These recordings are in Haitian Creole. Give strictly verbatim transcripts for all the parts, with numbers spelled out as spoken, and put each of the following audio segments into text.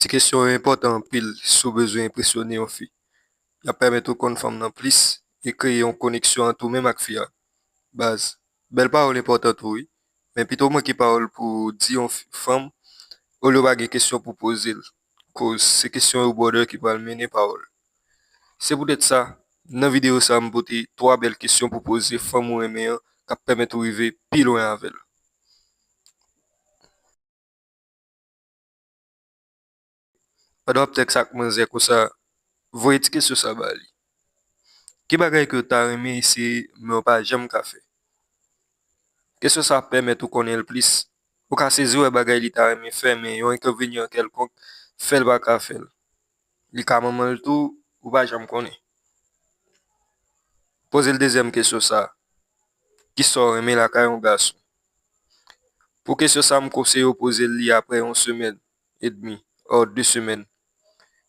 Ti kesyon yo enpòtan anpil si w bezwen enpresyone yon fi. Y ap pèmèt ou konn fanm nan plis e kreye yon koneksyon ant ou menm ak fi a. Baz, bèl pawòl enpòtan tou wi, men pito w manke pawòl pou w di yon fi, fanm, olye w pa gen kesyon pou w poze l, koz se kesyon yo brother ki pral mennen pawòl. Se poutèt sa, nan videyo sa a m pote twa bèl kesyon pou w poze fanm ou renmen an k ap pèmèt ou rive pi lwen avè l. Pandan w ap tèks ak manzè konsa, voye ti kesyon sa ba li. Ki bagay ke w ta renmen eseye men w pa janm ka fè? Kesyon sa ap pèmèt ou konnen l plis. Ou ka sezi wè bagay li ta renmen fè men yon enkonvenyan kèlkonk fè l pa ka fè l. Li ka manman l tou, ou pa janm konnen. Poze l dezyèm kesyon sa a. Kisa w renmen lakay yon gason? Pou kesyon sa a, m konseye w poze l li apre yon semèn edmi, or de semèn.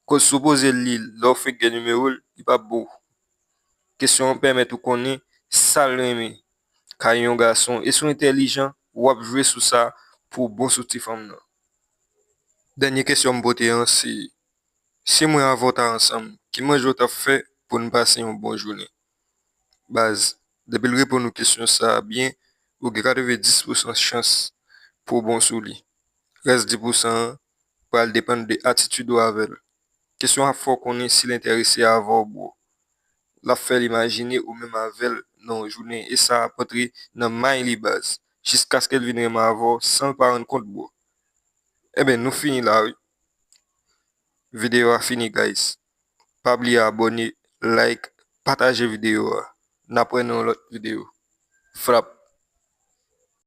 Koz si w poze l li lè w fenk gen nimewo l, li p ap bon. Kesyon an pèmèt ou konnen sa l renmen kay yon gason. E si w entèlijan, w ap jwe sou sa pou w bon sou ti fanm nan. Dènye kesyon m pote an se, si mwen avè w ta ansanm, ki manje w t ap fè pou n pase yon bon jounen? Baz, depi l reponn ou kesyon sa a byen, ou gen katrevenndis pousan chans pou w bon sou li. Rès dis pousan an pral depann de atitid ou avè l. Kesyon an ap fè w konnen si l enterese avè w, bro. L ap fè l imajine ou menm avè l nan yon jounen, e sa ap antre nan may li, baz, jiskaske l vin renmen avè w san l pa rann kont, bro. Enben, nou fini la, wi. Videyo a fini, guys. Pa bliye abòne, like, pataje videyo a. N ap wè nan yon lòt videyo. Frap!